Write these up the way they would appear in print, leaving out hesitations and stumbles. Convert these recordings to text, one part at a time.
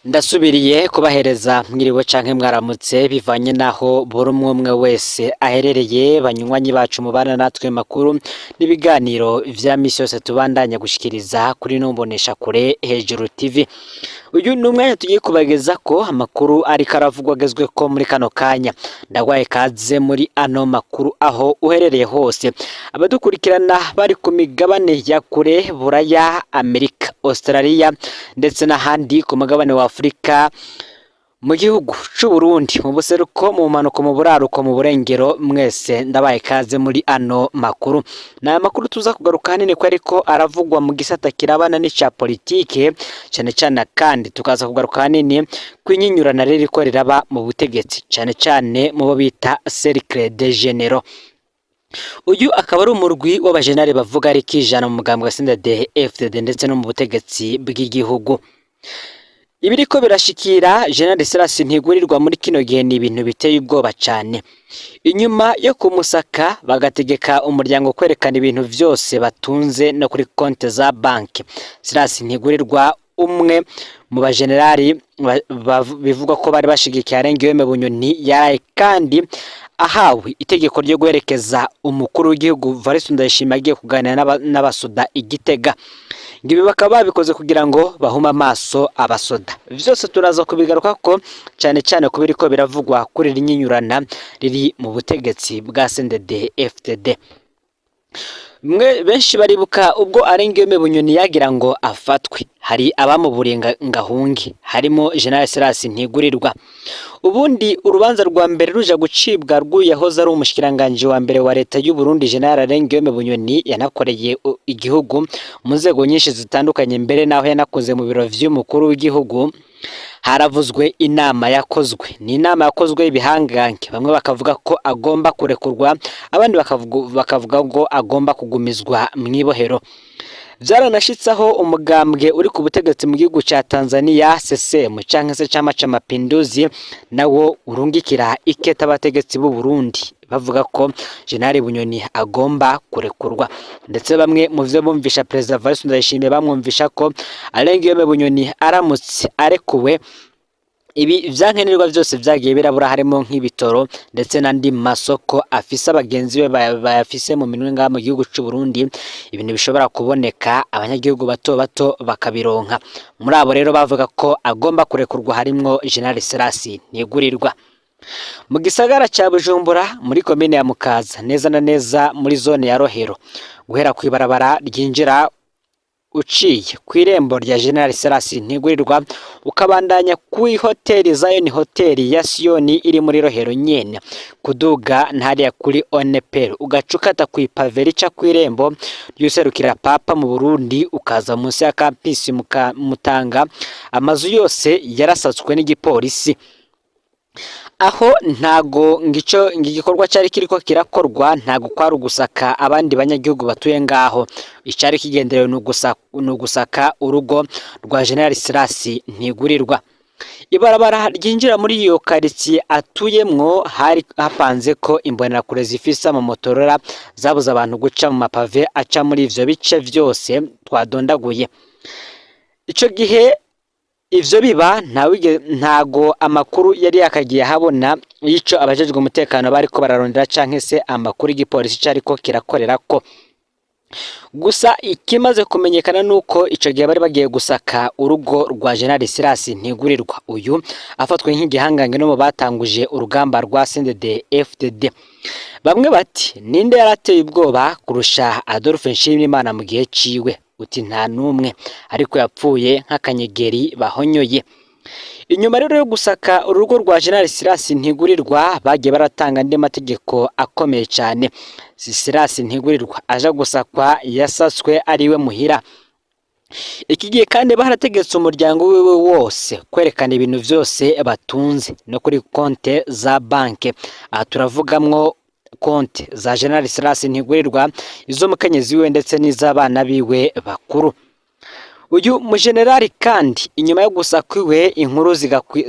Ndasubiriye kubahereza mwiriwe canke mwaramutse, bivanye naho buri umwe umwe wese aherereye. Banywanyi bacu mubana natwe, makuru n'ibiganiro vya misi yose tubandanya gushikiriza kuri numbonesha kure Hejuru TV. Uyu ni umwanya tugiye kubageza ko amakuru ariko aravugwa agezweko muri kano kanya. Ndagwaye kaze muri ano makuru aho uherereye hose. Abadukurikirana bari ku migabane ya kure, Buraya, Amerika, Australia ndetse n'ahandi ku mugabane wa Afurika, mu gihugu c'u Burundi, mu buseruko, mu bumanuko, mu buraruko, mu burengero, mwese ndabaye kaze muri ano makuru. Ni amakuru tuza kugaruka hanini ko ariko aravugwa mu gisata kirabana n'ica politike cane cane, kandi tukaza kugaruka hanini kw'inyinyurana ririko riraba mu butegetsi, cane cane mu bo bita Cercle des Généraux. Uyu akaba ari umurwi w'abajenali bavuga ariko ijana mu mugambwe wa CNDD FDD ndetse no mu butegetsi bw'igihugu. Ibiriko birashikira General Silas Ntigurirwa muri kino gihe ni ibintu biteye ubwoba cane. Inyuma yo kumusaka bagategeka umuryango kwerekana ibintu vyose batunze no kuri konte za banki, Silas Ntigurirwa, umwe mu bajenerali bivugwa ko bari bashigikiye Alain Bunyoni, yaraye kandi ahawe itegeko ryo guherekeza umukuru w'igihugu Evariste Ndayishimiye agiye kuganira n'abasoda i Gitega. Ibi bakaba babikoze kugira ngo bahume amaso abasoda. Vyose turaza kubigaruka ko cane cane ku biriko biravugwa kuri iri nyinyurana riri mu butegetsi bwa CNDD FDD. Mwe benshi baribuka ubwo Alain Bunyoni yagira ngo afatwe, hari abamuburiye ngahunge, harimo General Silas Ntigurirwa. Ubundi urubanza rwa mbere ruja gucibwa rw'uyahoze ari umushikiranganji wa mbere wa leta y'u Burundi, General Alain Bunyoni, yanakoreye igihugu mu nzego nyinshi zitandukanye, mbere naho yanakoze mu biro vy'umukuru w'igihugu. Haravuzwe inama yakozwe, ni inama yakozwe y'ibihangange, bamwe bakavuga ko agomba kurekurwa, abandi bakavuga ngo agomba kugumizwa mw'ibohero. Vyaranashitse aho umugambwe uri ku butegetsi mu gihugu ca Tanzania, CCM canke se Chama ca Mapinduzi, nawo urungikira iketa abategetsi b'u Burundi bavuga ko General Bunyoni agomba kurekurwa. Ndetse bamwe mu vyo bumvisha Perezida Evariste Ndayishimiye, bamwumvisha ko Alain Guillaume Bunyoni aramutse arekuwe, ibi vyankenerwa vyose vyagiye birabura, harimo nk'ibitoro ndetse n'andi masoko afise abagenzi be bayafise mu minwe ngaha mu gihugu c'u Burundi, ibintu bishobora kuboneka abanyagihugu bato bato bakabironka. Muri abo rero bavuga ko agomba kurekurwa harimwo General Silas Ntigurirwa. Mu gisagara ca Bujumbura, muri komine ya Mukaza, neza na neza muri zone ya Rohero, guhera kw'ibarabara ryinjira uciye kw'irembo rya General Silas Ntigurirwa, ukabandanya kuri hoteli Zion Hotel ya Siyoni iri muri Rohero nyene, kuduga ntariya kuri Onepel, ugaca ukata kw'ipave rica kw'irembo ry'userukira Papa mu Burundi, ukaza munsi ya campus Mutanga, amazu yose yarasatswe n'igipolisi. Aho ntago ngico igikorwa cari kiriko kirakorwa, ntago kwari ugusaka abandi banyagihugu batuye ngaho. Icari kigenderewe ni ugusaka urugo rwa General Silas Ntigurirwa. Ibarabara ryinjira muri iyo karitsiye atuyemwo hari hapanze ko imbonerakure zifise amamotorora zabuze abantu guca mu mapave aca muri ivyo bice vyose twadondaguye. Ico gihe ivyo biba, ntago amakuru yari yakagiye ahabona y'ico abajejwe umutekano bariko bararondera canke se amakuru igipolisi cariko kirakorerako. Gusa ikimaze kumenyekana nuko ico gihe bari bagiye gusaka urugo rwa General Silas Ntigurirwa, uyu afatwe nk'igihangange no mu batanguje urugamba rwa CNDD FDD. Bamwe bati: "Ninde yarateye ubwoba kurusha Adolphe Nshimirimana mu gihe ciwe?" Uti: "Nta numwe", ariko yapfuye nk'akanyegeri bahonyoye. Inyuma rero yo gusaka urugo rwa General Silas Ntigurirwa, bagiye baratanga andi mategeko akomeye cyane. Silas Ntigurirwa aja gusakwa yasatswe ariwe muhira. Iki gihe kandi barategetse umuryango wiwe wose kwerekana ibintu vyose batunze no kuri konte za banke. Aha turavugamwo konte za General Silas Ntigurirwa, iz'umukenyezi wiwe ndetse n'iz'abana biwe bakuru. Uyu mujenerali kandi inyuma yo gusakwa iwe, inkuru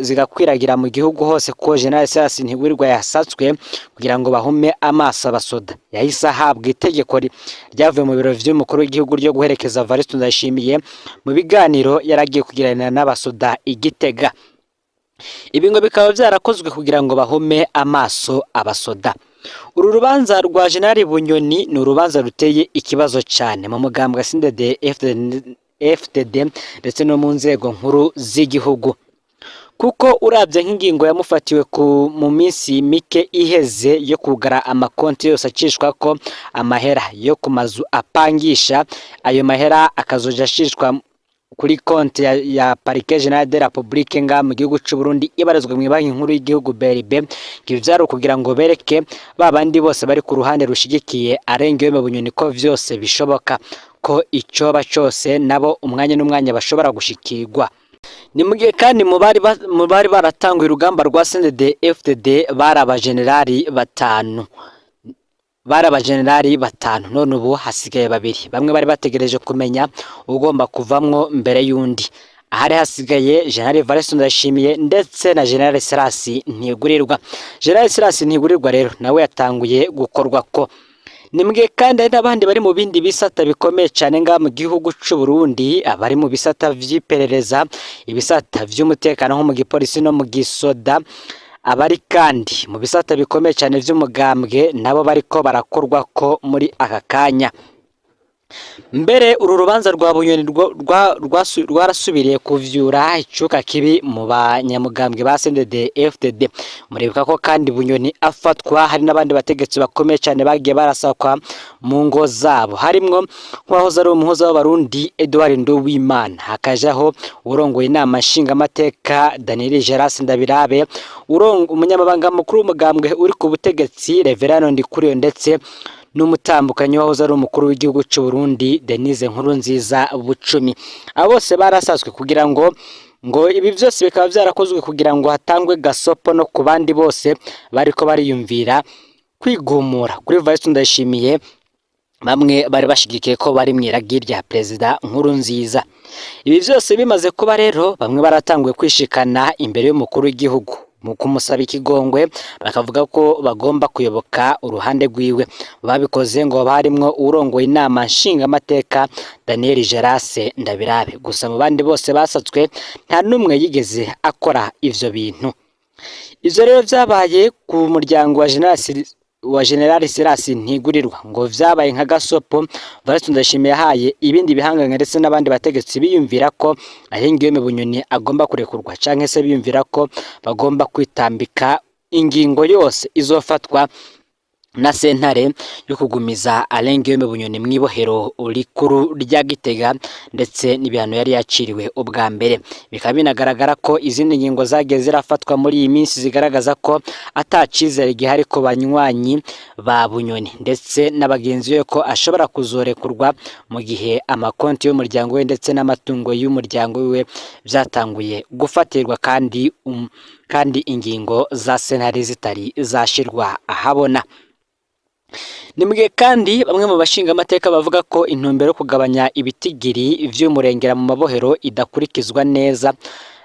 zigakwiragira mu gihugu hose ko General Silas Ntigurirwa yasatswe kugira ngo bahume amaso abasoda, yahise ahabwa itegeko ryavuye mu biro vy'umukuru w'igihugu ryo guherekeza Evariste Ndayishimiye mu biganiro yaragiye kugirana n'abasoda i Gitega. Ibi ngo bikaba vyarakozwe kugira ngo bahume amaso abasoda. Uru rubanza rwa General Bunyoni ni urubanza ruteye ikibazo cane mu mugambwe CNDD FDD ndetse no mu nzego nkuru z'igihugu, kuko uravye nk'ingingo yamufatiwe ku mu minsi mike iheze yo kugara amakonti yose acishwako amahera yo ku mazu apangisha, ayo mahera akazoja ashishwa kuri konti ya Parquet General de la Republique nga mu gihugu c'u Burundi ibarizwa mu banki nkuru y'igihugu BRB. Ibi vyari kugira ngo bereke ba bandi bose bari ku ruhande rushigikiye Alain Guillaume Bunyoni ko vyose bishoboka, ko icoba cose nabo umwanya n'umwanya bashobora gushikirwa. Ni mu gihe kandi mu bari baratanguye urugamba rwa CNDD FDD bari abajenerali batanu, none ubu hasigaye babiri. Bamwe bari bategereje kumenya ugomba kuvamwo mbere y'undi. Ahari hasigaye General Evariste Ndayishimiye ndetse na General Silas Ntigurirwa. General Silas Ntigurirwa rero nawe yatanguye gukorwa ko. Ni mu gihe kandi hari n'abandi bari mu bindi bisata bikomeye cane ngaha mu gihugu c'u Burundi, abari mu bisata vy'iperereza, ibisata vy'umutekano nko mu gipolisi no mu gisoda, abari kandi mu bisata bikomeye cane vy'umugambwe nabo bariko barakorwa ko muri aka kanya. Mbere uru rubanza rwa Bunyoni rwarasubiriye kuvyura icuka kibi mu banyamugambwe ba CNDD FDD. Muribuka ko kandi Bunyoni afatwa hari n'abandi bategetsi bakomeye cane bagiye barasakwa mu ngo zabo, harimwo nk'uwahoze ari umuhuza w'abarundi Edouard Nduwimana, hakajaho urongoye inama nshingamateka Daniel Geras Ndabirabe, umunyamabanga mukuru w'umugambwe uri ku butegetsi Reverano Ndikuriyo, ndetse n'umutambukanyi wahoze ari umukuru w'igihugu c'u Burundi Denise Nkurunziza Bucumi. Abo bose barasaswe kugira ngo ibi vyose bikaba vyarakozwe kugira ngo hatangwe gasopo no ku bandi bose bariko bariyumvira kwigumura kuri Evariste Ndayishimiye, bamwe bari bashigikiye ko bari mw'iragi rya Perezida Nkurunziza. Ibi vyose bimaze kuba rero, bamwe baratanguye kwishikana imbere y'umukuru w'igihugu mu kumusaba ikigongwe, bakavuga ko bagomba kuyoboka uruhande rwiwe. Babikoze ngo barimwo urongoye inama nshingamateka Daniel Gerase Ndabirabe. Gusa mu bandi bose basatswe nta n'umwe yigeze akora ivyo bintu. Ivyo rero vyabaye ku muryango wa General Silas Ntigurirwa, ngo vyabaye nka gasopo Evariste Ndayishimiye yahaye ibindi bihangange ndetse n'abandi bategetsi biyumvira ko Alain Guillaume Bunyoni agomba kurekurwa, canke se biyumvira ko bagomba kwitambika ingingo yose izofatwa na sentare yo kugumiza Alain Guillaume Bunyoni mw'ibohero rikuru rya Gitega, ndetse n'ibihano yari yaciriwe ubwa mbere. Bikaba binagaragara ko izindi ngingo zagiye zirafatwa muri iyi minsi zigaragaza ko ata cizere gihari ku banywanyi ba Bunyoni ndetse n'abagenzi be ko ashobora kuzorekurwa mu gihe amakonti y'umuryango we ndetse n'amatungo y'umuryango wiwe vyatanguye gufatirwa, kandi ingingo za sentare zitari zashirwa ahabona. Ni mu gihe kandi bamwe mu bashingamateka bavuga ko intumbero yo kugabanya ibitigiri vy'umurengera mu mabohero idakurikizwa neza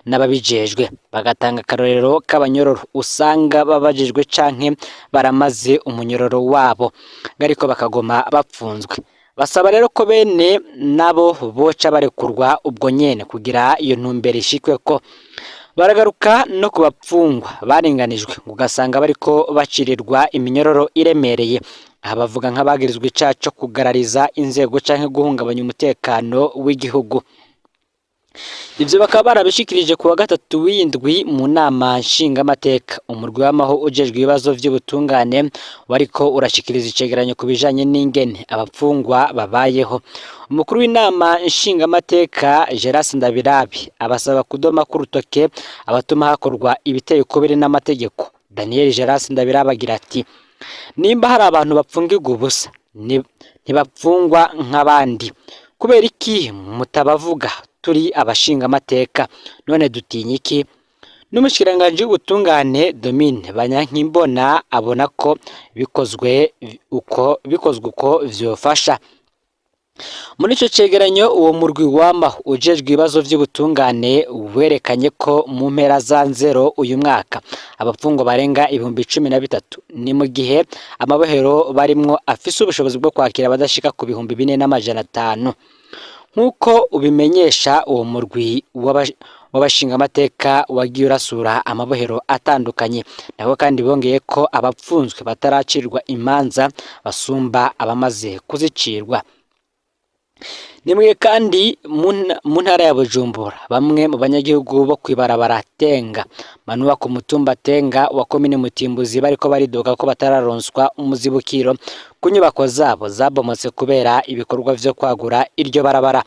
n'ababijejwe, bagatanga akarorero k'abanyororo usanga babajijwe canke baramaze umunyororo wabo ariko bakagoma bapfunzwe. Basaba rero ko bene nabo boca barekurwa ubwo nyene kugira iyo ntumbero ishikweko. Baragaruka no ku bapfungwa barenganijwe, ugasanga bariko bacirirwa iminyororo iremereye. Aha bavuga nk'abagirizwa icaha co kugarariza inzego canke guhungabanya umutekano w'igihugu. Ivyo bakaba barabishikirije ku wa gatatu w'indwi mu nama nshingamateka. Umurwi w'amaho ujejwe ibibazo vy'ubutungane wariko urashikiriza icegeranyo ku bijanye n'ingene abapfungwa babayeho. Umukuru w'inama nshingamateka Geras Ndabirabe abasaba kudoma k'urutoke abatuma hakorwa ibiteye ukubiri n'amategeko. Daniel Geras Ndabirabe agira ati: nimba hari abantu bapfungirwa ubusa, ntibapfungwa nk'abandi, kubera iki mutabavuga? Turi abashingamateka, none dutinya iki? N'umushikiranganji w'ubutungane Domine Banyankimbona abona ko bikozwe uko vyofasha. Muri ico cegeranyo, uwo murwi wama ujejwe ibibazo vy'ubutungane werekanye ko mu mpera za nzero uyu mwaka abapfungwa barenga 13,000, ni mu gihe amabohero barimwo afise ubushobozi bwo kwakira abadashika ku 4,500. Nk'uko ubimenyesha, uwo murwi w'abashingamateka wagiye urasura amabohero atandukanye. Nabo kandi bongeye ko abapfunzwe bataracirwa imanza basumba abamaze kuzicirwa. Nimwe kandi mu ntara ya Bujumbura, bamwe mu banyagihugu bo kwibarabara Tenga Manuwa ku mutumba Tenga wa komine Mutimbuzi bariko baridoga ko batararonswa umuzibukiro ku nyubako zabo zabomotse kubera ibikorwa vyo kwagura iryo barabara.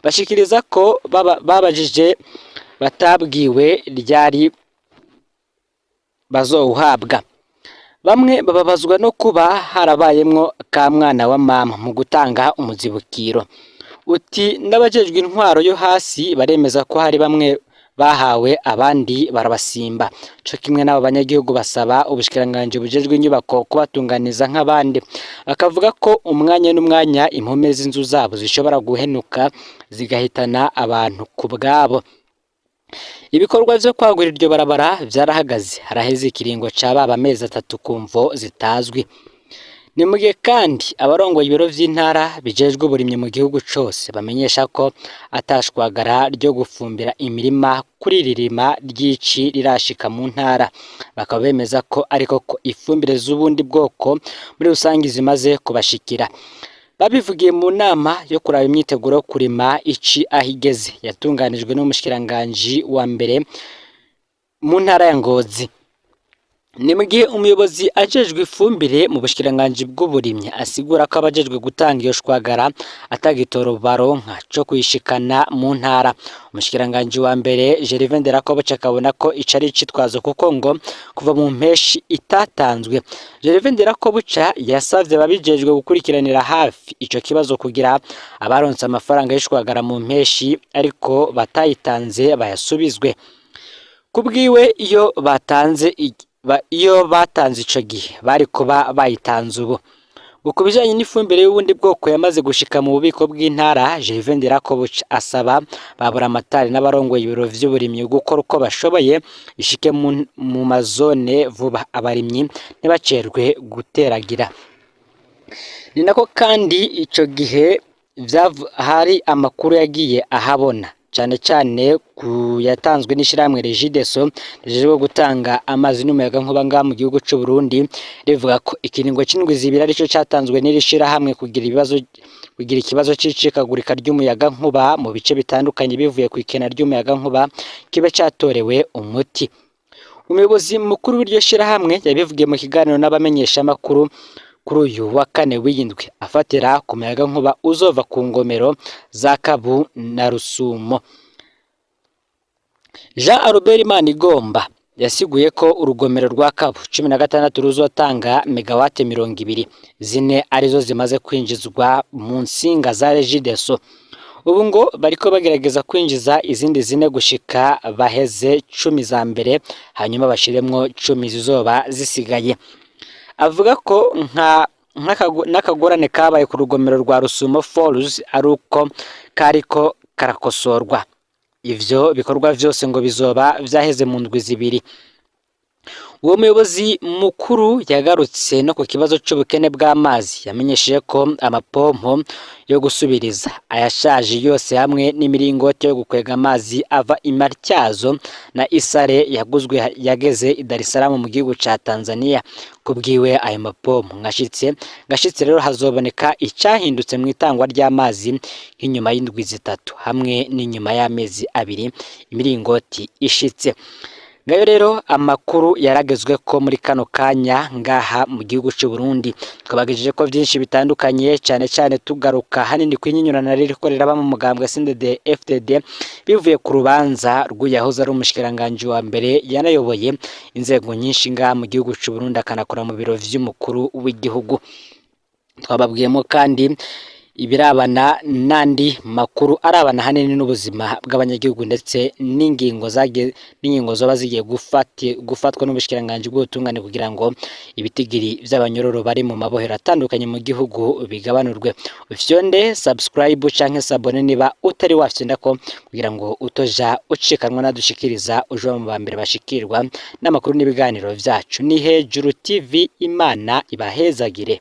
Bashikiriza ko babajije batabwiwe ryari bazowuhabwa. Bamwe bababazwa no kuba harabayemwo ka mwana wa mama mu gutanga umuzibukiro. Uti n'abajejwe intwaro yo hasi baremeza ko hari bamwe bahawe abandi barabasimba. Co kimwe n'abo banyagihugu basaba ubushikiranganji bujejwe inyubako kubatunganiza nk'abandi, bakavuga ko umwanya n'umwanya impome z'inzu zabo zishobora guhenuka zigahitana abantu ku bwabo. Ibikorwa vyo kwagura iryo barabara vyarahagaze haraheze ikiringo cababa amezi 3 ku mvo zitazwi. Ni mu gihe kandi abarongoye ibiro vy'intara bijejwe uburimyi mu gihugu cose bamenyesha ko atashwagara ryo gufumbira imirima kuri iri rima ry'ici rirashika mu ntara. Bakaba bemeza ko ariko ko ifumbire z'ubundi bwoko muri rusangi zimaze kubashikira. Babivugiye mu nama yo kuraba imyiteguro yo kurima ici aho igeze, yatunganijwe n'umushikiranganji wa mbere mu ntara ya Ngozi. Ni mu gihe umuyobozi ajejwe ifumbire mu bushikiranganji bw'uburimyi asigura ko abajejwe gutanga iyo shwagara atagitoro baronka co kuyishikana mu ntara. Umushikiranganji wa mbere Gervais Nderakobuca akabona ko ico ari icitwazo kuko ngo kuva mu mpeshi itatanzwe. Gervais Nderakobuca yasavye ababijejwe gukurikiranira hafi ico kibazo kugira abaronse amafaranga y'ishwagara mu mpeshi ariko batayitanze bayasubizwe. Kubwiwe iyo batanze iyo batanze ico gihe bari kuba bayitanze ubu. Ngo ku bijanye n'ifumbire y'ubundi bwoko yamaze gushika mu bubiko bw'intara, Gervais Nderakobuca asaba baburamatari n'abarongoye ibiro vy'uburimyi gukora uko bashoboye ishike mu mazone vuba, abarimyi ntibacerwe guteragira. Ni nako kandi ico gihe hari amakuru yagiye ahabona, cane cane ku yatanzwe n'ishirahamwe Regideso rijejwe gutanga amazi n'umuyagankuba ngaha mu gihugu c'u Burundi, rivuga ko ikiringo c'indwi zibiri arico catanzwe n'iri shirahamwe kugira ikibazo c'icikagurika ry'umuyagankuba mu bice bitandukanye bivuye kw'ikena ry'umuyagankuba kibe catorewe umuti. Umuyobozi mukuru w'iryo shirahamwe yabivugiye mu kiganiro n'abamenyeshamakuru kuri uyu wa kane w'indwi, afatira ku muyagankuba uzova ku ngomero za Kabu na Rusumo. Jean Albert Manigomba yasiguye ko urugomero rwa Kabu 16 ruzotanga megawate 20, zine arizo zimaze kwinjizwa mu nsinga za Regideso. Ubu ngo bariko bagerageza kwinjiza izindi zine gushika baheze 10 za mbere, hanyuma bashiremwo 10 zizoba zisigaye. Avuga ko n'akagorane kabaye ku rugomero rwa Rusumo Falls ari uko kariko karakosorwa. Ivyo bikorwa vyose ngo bizoba vyaheze mu ndwi zibiri. Uwo muyobozi mukuru yagarutse no ku kibazo c'ubukene bw'amazi, yamenyesheje ko amapompo yo gusubiriza ayashaje yose hamwe n'imiringoti yo gukwega amazi ava i Matyazo na Isare yaguzwe yageze i Dar es Salaam mu gihugu ca Tanzania. Kubwiwe ayo mapompo ngashitse rero hazoboneka icahindutse mu itangwa ry'amazi nk'inyuma y'indwi 3 hamwe n'inyuma y'amezi 2 imiringoti ishitse. Ngayo rero amakuru yaragezwe ko muri kano kanya ngaha mu gihugu c'u Burundi. Twabagejeje ko vyinshi bitandukanye, cane cane tugaruka hanini kwinyinyurana ririko riraba mu mugambwe CNDD FDD bivuye ku rubanza rw'uyahoze ari umushikiranganji wa mbere yanayoboye inzego nyinshi ngaha mu gihugu c'u Burundi akanakora mu biro vy'umukuru w'igihugu. Twababwiyemo kandi Ibirabana n'andi makuru arabana hanini n'ubuzima bw'abanyagihugu, ndetse n'ingingo zagiye, n'ingingo zoba zigiye gufatwa n'ubushikiranganji bw'ubutungane kugira ngo ibitigiri vy'abanyororo bari mu mabohero atandukanye mu gihugu bigabanurwe. Ufyonde subscribe canke s'abonner niba utari wafyondako, kugira ngo utoja ucikanwa nadushikiriza, uje uba mu ba mbere bashikirwa n'amakuru n'ibiganiro vyacu. Ni Hejuru TV, Imana ibahezagire.